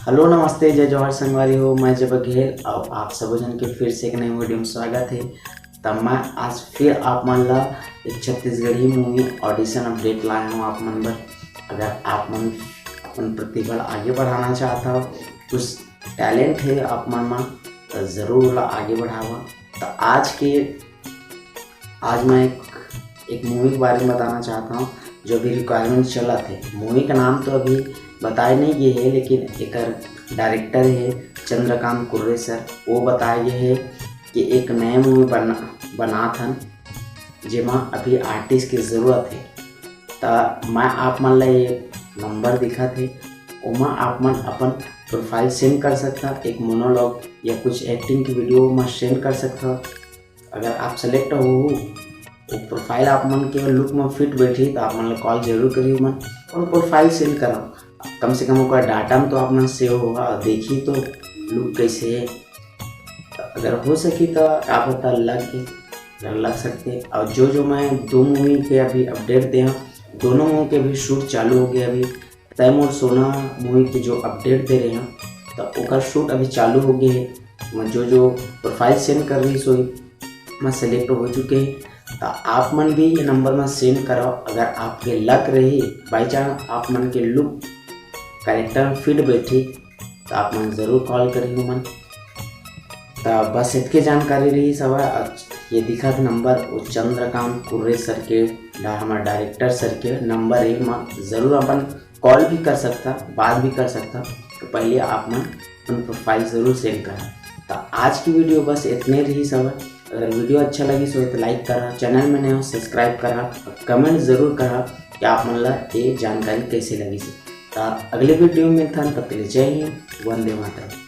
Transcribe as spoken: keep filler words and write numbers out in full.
Hello, नमस्ते, जय जोहार संगवारी हो, मैं जय बघेल और आप सबो झन के फिर से एक नए वीडियो में स्वागत है। तब मैं आज फिर आप मन ला एक छत्तीसगढ़ी मूवी ऑडिशन अपडेट लाया हूँ आप मन बर। अगर आप मन अपन प्रतिभा ला आगे बढ़ाना चाहत हो, कुछ टैलेंट है आप मन में, तो जरूर ला आगे बढ़ावा। तो आज के आज मैं एक एक मूवी के बारे में बताना चाहता हूँ, जो अभी रिक्वायरमेंट चलत है। मूवी का नाम तो अभी बताए नहीं गए है, लेकिन एकर डायरेक्टर है चंद्रकांत कुर्रे सर। वो बताए गए है कि एक नया मूवी बना बनात हन, जेमा अभी आर्टिस्ट की जरूरत है। त मैं आप मन ला ये नंबर दिखत है, ओमा आप मन अपन प्रोफाइल सेंड कर सकता, एक मोनोलॉग या कुछ एक्टिंग की वीडियो में सेंड कर सकता। अगर आप सेलेक्ट हो, वो प्रोफाइल आप मन के लुक में फिट बैठी, तो आप मन ला कॉल जरूर करियो मन और प्रोफाइल सेंड करो। कम से कम ओकर डाटा में तो आप मन सेव होगा और देखी तो लुक कैसे है। अगर हो सकी तो आप पता लग के अगर लग सकते हैं। और जो जो मैं दो मूवी के अभी अपडेट दे हूँ, दोनों मूवी के अभी शूट चालू हो गया। अभी तय मोर सोना मूवी के जो अपडेट दे रहे हैं, तो ओकर शूट अभी चालू हो गए है। मैं जो जो प्रोफाइल सेंड कर रही सोई मैं सेलेक्ट हो चुके हैं। तो आप मन भी ये नंबर में सेंड करो। अगर आपके लक रही, बाई चांस आप मन के लुक कैरेक्टर में फिट बैठी, तो आप मन जरूर कॉल करियो मन। तो बस इतके जानकारी रही सब। ये दिखत नंबर वो चंद्रकांत कुर्रे सर के डा-, हमारे डायरेक्टर सर के नंबर है, मैं जरूर अपन कॉल भी कर सकता, बात भी कर सकता। तो पहले आप मन अपन प्रोफाइल जरूर सेंड करा। तो आज की वीडियो बस इतने रही सब। अगर वीडियो अच्छा लगी सो तो लाइक करा, चैनल में नए हो सब्सक्राइब करा और कमेंट जरूर करा कि आप मन ला ये जानकारी कैसे लगी से। तो अगले वीडियो में मिलता, तब तक के लिए जय हिंद, वंदे मातरम।